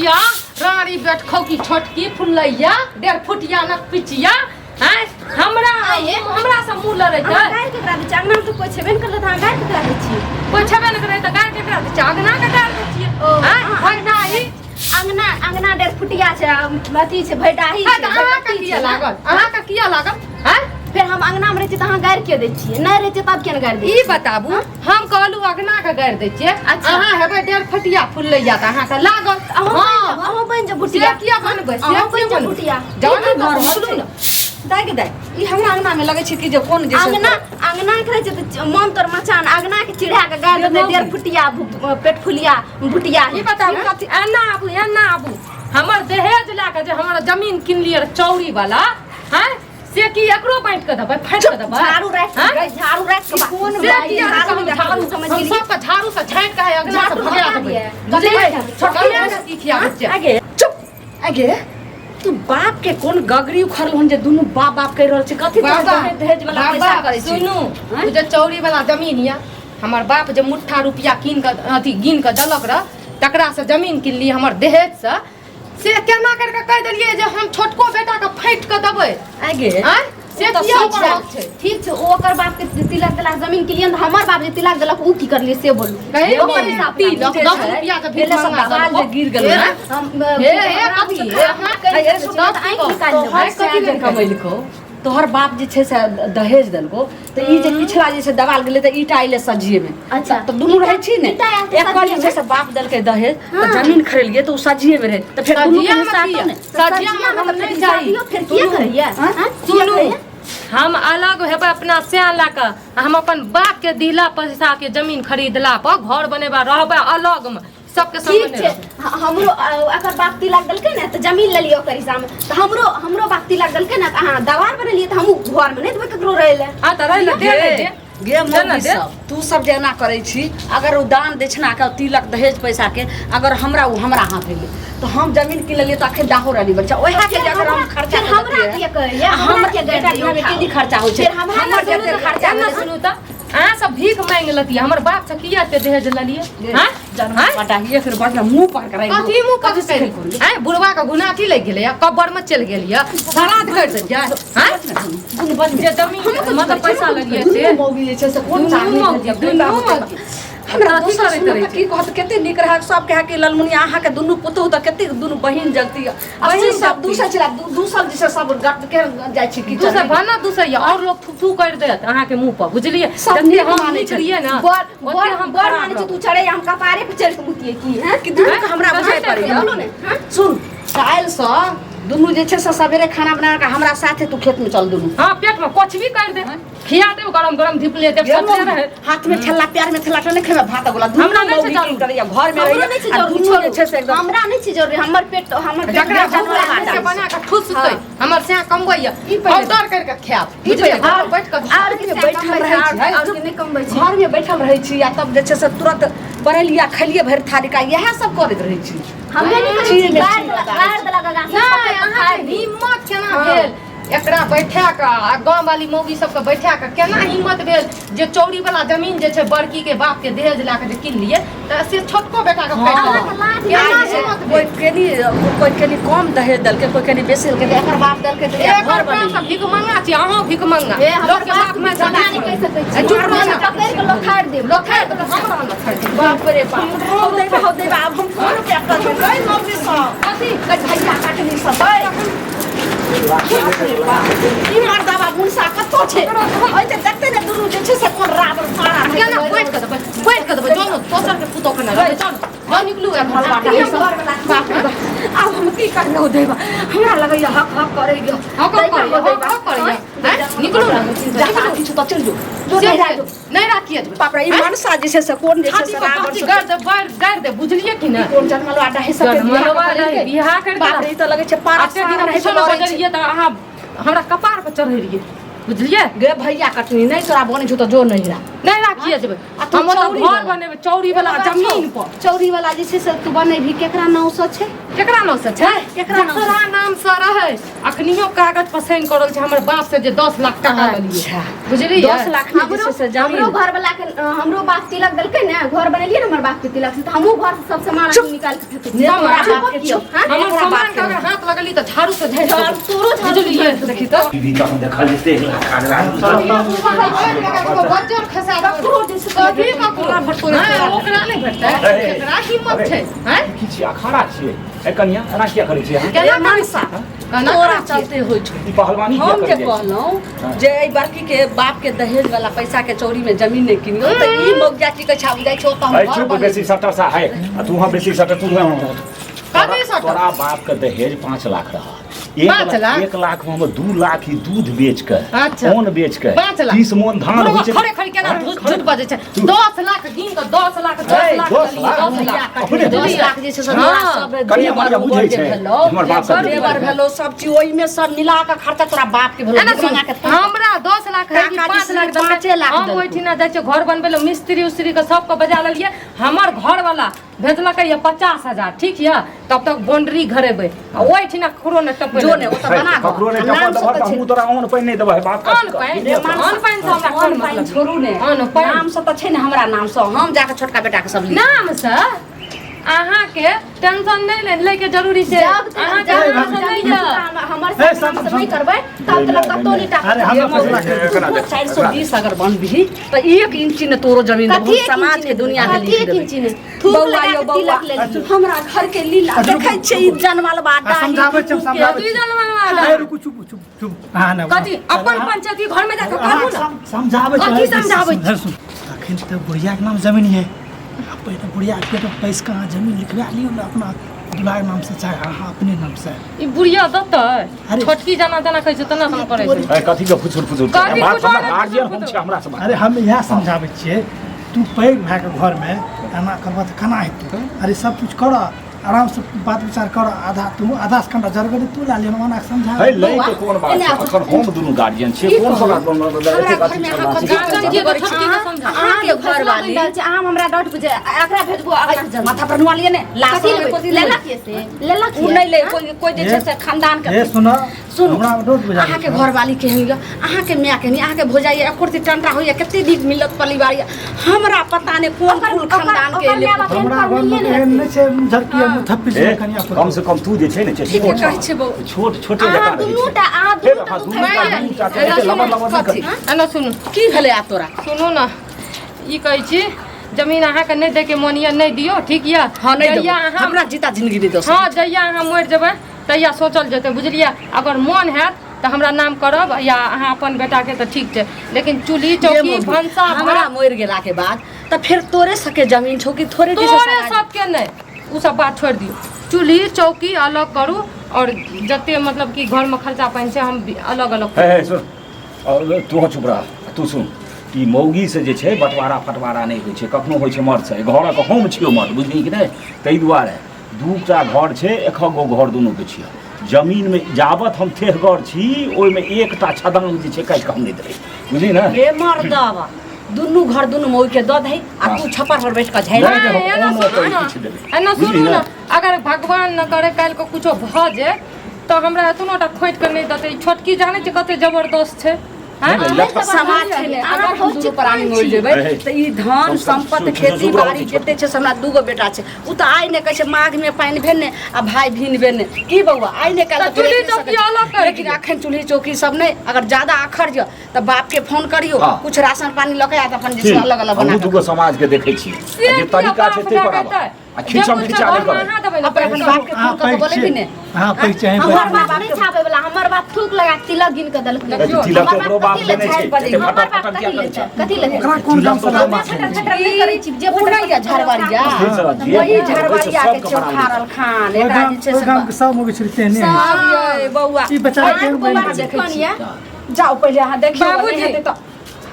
या रानी बेट खौकी छोटकी फुलैया डेढ़ फुटिया न पिचिया हैं हमरा आये। हमरा से मुंह लड़ै अहाँ छै गारि केकरा दै छियै? अंगना मे तऽ कोइ छेबे ने करलै तऽ अहाँ गारि केकरा दै छियै? कोइ छेबे ने करै तऽ गाय केकरा दै छियै अंगना के गाय दै छियै ओ, हैं अहाँ- भगनाही अंगना अंगना डेढ़ फुटिया छै आ अथी छै भैडाही हैं छै तऽ अहाँके भैटत्ती किया छै ने। लागल अहाँके किया लागल हैं फेर हम अंगना मे रहै छियै तऽ अहाँ गारि किया दै छियै नहि रहै छियै तब किया ने गारि दै ई बताबू हम कहलू अगना के गारि दै छियै अच्छा। अहाँ हेबै डेढ़ फटिया फुलैया तऽ अहाँके लागल अहूँ हँ बनि जाउ, अहूँ बनि जाउ से भुटिया किया बनबै से अहूँ बनि किया जाउ बनबै भुटिया जाउ ने ई की घर भऽ रहल निकलू छै? ने दाइ के दाइ ई हमरा अंगना में लगै छै कि जे कोन जे छै अंगना अंगना के रहै छै तऽ मन तोर मचान अंगना के चिढ़ा के गारि देतै डेढ़ फुटिया पेट फुलिया भुटिया ई बताबू कथी एना आबू एना आबू हमर दहेज लए कऽ जे हमर जमीन किनलियै रहए चौरी वाला हैं से की एकरो बाँटि कऽ देबै फाटि कऽ देबै झाड़ू राखि हैं? के झाड़ू राखि के कोन से बात- किया झाड़ू हम राखि झाड़ू के समझ हम गेलियै सबके झाड़ू से झाँटि कऽ अगना से झाड़ू भगा हटा देबै दियै। बुझलियै कते छोटकी के की खियाबै छियै आगे चुप आगे तू बाप के कोन गगरी उखड़ल हन जे दुनू बाप बाप कहि रहल छै कथी तोहर बाबा दहेज दहेज वाला बाबा, पैसा करै छी सुनू आँय? ओ जे चौरी वाला जमीन यऽ हमर बाप जे मुट्ठा रुपया कीन कऽ अथी गिन कऽ देलक रह तकरा से जमीन किनली हमर दहेज से से केना कर के कहि देलियै जे हम छोटको बेटा के फाटि के देबै आगे आँय से तऽ किया सच ओकर हक छै ठीक छै ओ ओकर बाप के तिलक देलक जमीन के लिए हमर बाप जे तिलक देलक उ की करलियै से बोलू कही ओकर हिसाब तिलक जे दस छै, रुपया के भीख एले सब मंगा दवाल जे देलको। गिर गेल हे, ने हम हे, हे, कथी? हे, अहाँ कहि हे, सकै छी, तऽ आँखि निकालि तोहर लेबै सए जे कमेलको तोहर बाप जे छै से दहेज देलको तऽ ई जे पिछला जे छै दवाल गेलै तऽ ईटा अइले सजिए में अच्छा। तऽ दुनू रहै छी ने ईटा आयल तऽ एकर जे छै से बाप देलकै दहेज तऽ जमीन खरीदलियै तऽ ओ सजिए में रहै तऽ फेर दुनू के सजिया में हिस्सा किया? तऽ ने सजिया में हम तऽ नहि फेर चाही शादियो फेर किया करैया आँय? आँय? किया सुनू करैया? हम अलग हेबै अपना सैन लए कऽ आ हम अपन बाप के दिला पैसा के जमीन खरीदला पर घर बनेबा रहबै अलग में सबके ठीक संग छै हमरो एकर बाप तिलक देलकै ने तऽ जमीन लेलियै ओकर हिसाबमे तऽ हमरो हमरो बाप तिलक देलकै ने तऽ अहाँ दवार बनेलियै तऽ हमहूँ घरमे नहि देबै ककरो रहै लए हाँ तऽ रहै लए दे गे दे गे दे ना मौगी दे। सब तू सब जे एना करै छी अगर ओ दान दक्षिणा के तिलक दहेज पैसा के अगर हमरा ओ हमरा हाथ एलै तऽ हम जमीन कीन लेलियै तऽ अखन दाहो रहली बच्चा ओएह के जे अगर हम खर्चा फेर हमरा किया कहैया हमरा हमरा किया बेटा गारि बियाहमे दैया केनी खर्चा होइ छै फेर हमरा हमर जते खर्चा एना भेलै सुनू तऽ अहाँ सब भीख मांगि लतियै हमर बाप से किया एते दहेज लेलियै हाँ जन्म पटाहिए फिर बढ़ मुंह पर कराई कथी मुँह कथी से आँय बुढ़वा के घुनाथी लागि गेलै कब्बर में चलि गेल यऽ श्राद्ध कर देलियै आँय जे जमीन मतलब पैसा लेलियै से मौगी जे छै से कोन दुनू चाहनी मौगी, दुनू मौगी। हमरा अथी दोसर करैत सुनत रहै तऽ की कहत कते नीक रहै सब कहे कि ललमुनिया अहाँके दुनू पुतोहु तऽ कते दुनू बहिन जगती आ बहिन से सब जगती। दूसर छला दूसर जे छै सब गट के जाइ छी किचन दूसर भाना दूसर यऽ और लोग थू थू कर देत अहाँके मुँह पर बुझलियै सब जते नीक हम मानै नीक छै। रहियै ने बड़ ओते बड़ हम बड़ खराब मानै छै रहब। तू चढ़े हम कपारे पर चढ़ि के मुतियै की हैं कि दुनू के हमरा बुझाइ पड़ैया बोलू ने हाँ? सुन काल्हिसँ दुनू जे छै से सवेरे खाना बना कऽ हमरा साथे तू खेतमे चल दुनू हाँ पेट में कुछ भी कर दे खिया देब गरम गरम धिपले देब ये सटले मौगी, रहे हाथ में ठेला प्यार में ठेला नहीं खेबे भात गोला दुनू हमरा नहि छै मौगी की जरूरी। करैया घर में हमरो रहैया नहि छै आ जरूरी दुनू जे छै से छोड़ू एकदम हमरा नहि छै जरूरी हमर पेट हमर पेट जकरा जानवर भूख लागै बाटा से बना के ठुसतै हमर सैया कमबैया ई पहिले। ऑर्डर कर के खायब ई बुझलियै पहिले। घर बैठ के आर के बैठल रहै छी और के नहि कमबै छै घर में बैठल रहै छी आ तब जे छै से तुरंत बनेलियै खलियै भरि थारी का इएह सब करैत रहै छी हमे नहि करै चीज छी मे गारि चीज देलक बताबै गारि देलक आगाँ से नहि पकड़ि कऽ अहाँके फाड़ि दी। हिम्मत केना भेल एकरा बैठा कऽ आ गाँव वाली मौगी सबके बैठा कऽ केना हिम्मत भेल जे चौरी वाला जमीन जे छै बड़की के बाप के दहेज लए कऽ जे किनलियै तऽ से छोटको बेटा के काटि अहाँके देलक। लाज केना लागै छै। हिम्मत कोइ भेल कनि कोइ कनि कम दहेज देलकै कोइ कनि बेसी देलकै तऽ एकर बाप देलकै तऽ एकर घर बाप बनेलियै सब भिखमंगा छी अहूँ भिखमंगा हे, हमर लोकके बाप बाप माय भिखमंगा नहि कहि सकै छी। चुप रह ना। पकड़ि कऽ लोखाड़ि देब लोखाड़ि देब हमरा लोखाड़ि देब बाप रे बाप हौ देबा हौ देबा आब हम कोन रुपया करबै गै मौगी सब कथी गै भैया काटनी सब गै बाप रे बाप ई मर्दाबा मुनसा कतौ छै ओइ तऽ देखते ने दुनू जे छै से कोन रावण पारा है केना बैठ कऽ देबै बैठ कऽ देबै जाउ ने दोसर के पुतोह के ने रहबै जाउ ने जाउ निकलू एखन बाटा ई हम घरवला बाप रे बाप आब हम की करबै हौ देबा हमरा लगैया हक हक करैया हक हक करैया, हक हक करैया। आँय, निकलू ने जा किछु तऽ चलि जो जो से नहिरा जो नहि राखिए देबै बाप रे ई मनसा जे छै से कोन जे छै छाती से पर रावण पाँची सब गाड़ि दे बाढ़ि गाड़ि दे बुझलियै कि नहि कोन जनमलवा डाही सबके बियाह जनमलवा कऽ डाही देलकै। बियाह करि बाप रे ई तऽ लगै छै पारा एते दिन सार हम रहै किछो तऽ नहि लड़ै छै बजलियै तऽ अहाँ हमरा कपार पर चढ़ै रहियै बुझलियै गे भैया कटनी नहि तोरा बनै छौ तऽ जो नहिरा नहि राखिए जेबै आ तू हम ओतऽ चौरी घर वाला। बनेबै चौरी वाला जमीन पर चौरी वाला जे छै से तू बनेबही केकरा नाम से छै केकरा नाम से छै केकरा नाम से? जकरा नाम से रहै अखनियो कागज पर साइन करल छै हमर बाप से जे 10 लाख टाका लेलियै अच्छा। बुझलियै 10 लाख में जे हमरो छै से जमीन हमरो घर वाला के हमरो बाप तिलक देलकै ने घर बनेलियै ने हमर बाप के तिलक से तऽ हमहूँ घर से सब सामान अखन निकाल के फेंक देलियै। सामान? चुप कियो, हाँ? हमर एकरा सामान बाप के के अगर हाथ लगली तऽ झाड़ू से झाड़ि झाड़ू, देबै। तोरो झाड़ू से बुझलियै देखी तऽ दीदी तखन देखल जेतै एक लाख कागज बज्जर खसा देबै। ककरो जे छै से कभी ककरो तोरा भटतौ नहि, हाँ, तोरा ओकरा नहि भेटतै अरे, केकरा हिम्मत अरे। छै हैं की छियै अखाड़ा छियै ए कनिया एना किया करै छियै अहाँ केना करै मनसा केना तोरा करै छियै? चलते होइ छौ ई पहलवानी किया हम जे करै जाइ छियै? कहलहुँ जे एहि बड़की के बाप के दहेज वाला पैसा के चौरी में जमीन नहि किनियौ तऽ ई मौगिया की कहै छै आब जाइ छौ तऽ हम अरे घर चुप बनेबै। बेसी सटर सा है आ तू वहाँ बेसी सटर तू वहाँ कथी सटर? तोरा बाप के दहेज 5 लाख रहा एक 5 लाख? 1 लाख में हम 2 लाख ही दूध बेच के अच्छा। ओन बेच के 5 लाख। 30 मोन धान होइ छै खड़े खड़े केना झूठ झूठ बजै छै 10 लाख गिन कऽ 10 लाख 10 ए, लाख 10 देलियै, लाख? 10 लाख अपने 10 लाख जे छै से हाँ। तोरा सब कनिया जेवर मनिया उवर बुझै जे छै। भेलौ, हमर बाप सब जेवर भेलौ सब चीज ओहिमे सब मिला कऽ खर्चा तोरा बाप के भेलौ एना सुन, मँगा के हमरा 10 लाख है कि काका जी 5 लाख सिर्फ 5 लाख हम देलकौ। ओहिठिना जाइ छियै घर बनबै लए मिस्त्री उस्त्री के सबके बजा लेलियै हमर घर वाला भेजलकै यऽ 50,000 ठीक यऽ तब तक बाउंड्री घरेबै आ ओहिठिना ककरो नहि टपै जो ने ओतऽ है, बना ककरो नहि टपल देबह तऽ हमहूँ तोरा अन्न पानि नहि देबह है, बाप अन्न पानि अन्न पानि से हमरा कोन अन्न पानि मतलब छोड़ू ने अन्न पानि नाम से तऽ छै ने हमरा नाम से हम जाके छोटका बेटा के सब लिख नाम से अहाँके टेंशन नहि ले लैके जरूरी छै जब तक अहाँके जब नाम से नहि जमीन यऽ हमर सब नाम से नहि करबै तब तक कतौ नहि टाका अरे हम फैसला कर 420 अगर बनबही तऽ 1 इंची ने तोरो जमीन कथी देबहो एक समाज इंची के दुनिया के कथी लिख एक देबै। इंची ने थूक बौआ लगा यौ के बौआ तिलक लेलियै हमरा घर के लीला देखै छियै ई जनमल बा आ, समझाबै छियै, हम समझाबै कथी जनमल अरे रुकू चुप चुप चुप अहाँ ने कथी अपन पंचायती घर में जाके करू ने समझाबै कथी समझाबै छी अखन तऽ बुढ़िया के नाम जमीन है आ पहिने बुढ़िया के पेट पैस कऽ अहाँ जमीन लिखवा लियौ ने अपना दुलार नाम से चाहे अहाँ अपने नाम से ई बुढ़िया देतै अरे। छोटकी जना जना कहै छै तेना तेना करै छै ए, कथी के फुसुर फुसुर छै? कथी बाप फुसुर हमरा फुसुर गार्जियन हम फुसुर? छी हमरा से बात अरे हम इएह समझाबै छियै तू पैघ भए कऽ घरमे एना करबह तऽ केना हेतै अरे सब कुछ कर आराम से बात विचार कर आधा तू आधा से कनिटा जरगरी तू ला ले ओना समझा है लै के कोन बात छै अखन हम दुनू गार्जियन छियै कोन सब हमरा घर में अहाँ कथी गार्जियन छियै तऽ छोटकी के समझा अहाँके घर वाली अहाँ हमरा डांट बुझे एकरा भेजबो अगला जन्म माथा पर नुआ लिए ने लाश कथी लेबै, लेबै कोथी लेलक ये से लेलक उ ये नहि ले कोई कोई जे छै से खानदान के हे सुन सुनू हमरा रोज बुझा अहाँके घरवाली केहन यऽ अहाँके माय केहन यऽ अहाँके भौजाइ यऽ एको रत्ती टंटा होइए कते नीक मिलत परिवार यऽ हमरा पता नहि कोन कुल खानदान के एलै ओकर हमरा माय बाप घरमे एहन एहन नहि छै झटकी हम थप्पी ए, छै कनिया कम से कम तू जे छै ने से ठीके छोट कहै छै बौ। छोट छोटे अहाँ जकाँ रहै दुनू छै टा अहाँ हे, दुनू टा हाँ, दुनू दुनू टा टा दुनू टा के एते लमर लमर नहि कथी? करी। एना सुनू की भेलै आब तोरा सुनू ने ई कहै छी जमीन अहाँके नहि दैके मोन यऽ नहि दियौ ठीक यऽ हँ नहि जहिया देबौ। अहाँ हमरा जीता जिंदगी नहि दऽ हँ जहिया अहाँ मरि जेबै तहिया सोचल जेतै बुझलियै अगर मोन हैत तऽ हमरा नाम करब या अहाँ अपन बेटाके तऽ ठीक छै लेकिन चूल्ही चौकी ये भनसा हमरा भात मरि गेला के बाद तऽ फेर तोरे सबके जमीन छौ कि थोड़े जे छै तोरे समाज- सबके नहि ओ सब बात छोड़ि दियौ चूल्ही चौकी अलग करू आओर जते मतलब कि घरमे खर्चा पानि छै हम अलग अलग हे हे सुन और तू चुप रह तू सुन ई मौगी से जे छै बँटवारा फटवारा नहि होइ छै कखनो होइ छै मर्द से घरक हम छियौ मर्द बुझलिही कि नहि ताहि दुआरे दूटा घर छै एकहक गो घर दुनूके छियै जमीनमे जाबत हम थेहगर छी ओहिमे एकटा छदाम जे छै काटि कऽ हम नहि देबै बुझली ने गे मर्दवा दुनू घर दुनू मौगी के दऽ दही आ तू छप्पर पर बैठ कऽ झेल नहि, नहि, एना हम सुनू ओतऽ ने किछु देबै। एना बुझली सुनू ने? ने अगर भगवान न करे काल्हि के कुछो भऽ जाय तऽ हमरा एतनो टा खोटि कऽ नहि देतै ई छोटकी जानै छै कते जबरदस्त छै आँय? नहि, लटका- समाज छै ने अगर हम दुनू प्राणी मरि जेबै हे, तऽ ई धन सम्पत्ति खेती बाड़ी जते छै से हमरा दूगो बेटा छै ओ तऽ आइ नहि कहै छै माघमे पानि भेल ने आ भाय भिन भेल ने की बौआ आइ ने काल्हि तऽ चूल्ही चौकी अलग करि लेकिन अखन चूल्ही चौकी सब नहि अगर ज्यादा अखर यऽ तऽ बाप के फोन करियौ हाँ। कुछ राशन पानी लऽ के आयत अपन जे छै ठीक अलग अलग बना हमहूँ कऽ दूगो समाज के देखै छियै से जे किया तरीका छै बाप ताहि पर डकैतै? आबऽ आ खींचम जे खींचा कुछो नहि घरमे अहाँ करै देबै ने अपन अपन पैसा। बाप के अहाँ फोन कऽ के पैघ बोलेबी छियै ने अहाँ पैघ छियै अहीं हमर पैघ बाप नहि छापे वाला हमर बाप थूक लगा के तिलक गिन के देलक देखियौ, तिलक हमर ओकरो बाप कथी देने ले छै झाड़ि एते हमर फटक बाप फटक कथी किया ले करै छै कथी ले ओकरा कोन तिलक काम तो से ओकरो हमे बाप फटर देने छै फटर नहि करै छी जे ओ फटर नहि यऽ झड़बरिया से सब जे वही होइ छै झड़बरिया के सबके छै बराबर उखाड़ल खान ओहि एकरा गाम जे छै ओहि से गामके सब मौगी छुरी तेहने हइ सब ये बौआ ई बेचारा केहन बनि बौआ गेलै देखै कौन छी यऽ जाउ पहिले अहाँ देखियौ बाबूजी। नहि हेतै तऽ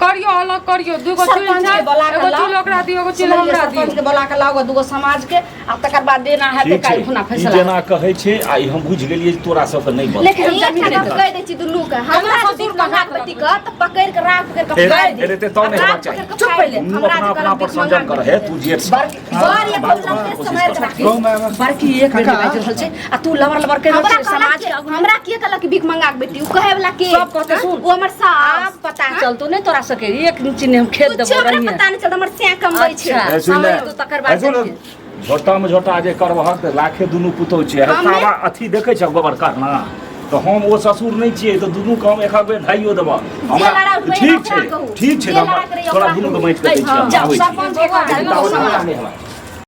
करियो अलग करियो दूगो चूल सरपंच छै के बोला के एगो लाओ। चूल ओकरा दियो एगो चूल सुनलियै, हमरा दियो सरपंच के बोला के लाओ दूगो समाज के आ तकर बाद देना है तो ठीक छै काल्हि खुना ई फैसला जेना कहै छै आ ई हम बुझि गेलियै जे तोरा सबके नहि बनतौ लेकिन हम एक जमीन गप नहि कहि दै छी दुनू के हमरा ससुर जे भीख मंगा के बेटी के तऽ पकड़ि के राख पकड़ि के फेर- फाड़ि फेर दे एते तब नहि राख हेबाक चाही। पकड़ि के चुप फाड़ि पहिले। दे। तू हमरा अपना जे अपना करब पर भीख संयम मंगा कर के हे तू जेठ छी। बड़ एक बात लत्ते कोशिश सम्हारि कर। के राखी। गाँवमे आबऽ। बड़की एक बेर काका। बाजि रहल छै आ तू लबर लबर कहि रहल हमरा छै समाज के कहलक आगू मे। हमरा के कहलक कि भीख मंगा के बेटी उ कहे वाला के सब कहते हाँ? सुन। ओ हमर सास आब पता चलतो नहि तोरा सबके एक इंच नहि हम खेत कुछो देबो हमरा रहिए पता नहि चलत हमर सैं कमबै छै अच्छा। ए, सुन ले। समय तो तकर बाद ए, सुन ले। देखिए। झोटा मे झोटा जे करबहक तऽ लाखे दुनू पुतहु छै हमे- तावा अथी देखै छ गोबर करना तऽ हम ओ ससुर नहि छियै तऽ दुनू के हम एक बेर ढाइयो देबह जे लड़ाइ उठबै ठीक ओकरा छै कहू। ठीक छै जे तऽ लड़ाइ करैए तोरा ओकरा दुनू के कहू। बाँटि कऽ दै छियै जाओ आबै छी। सरपंच के कहू ताबत हमरा नहि हेबाक।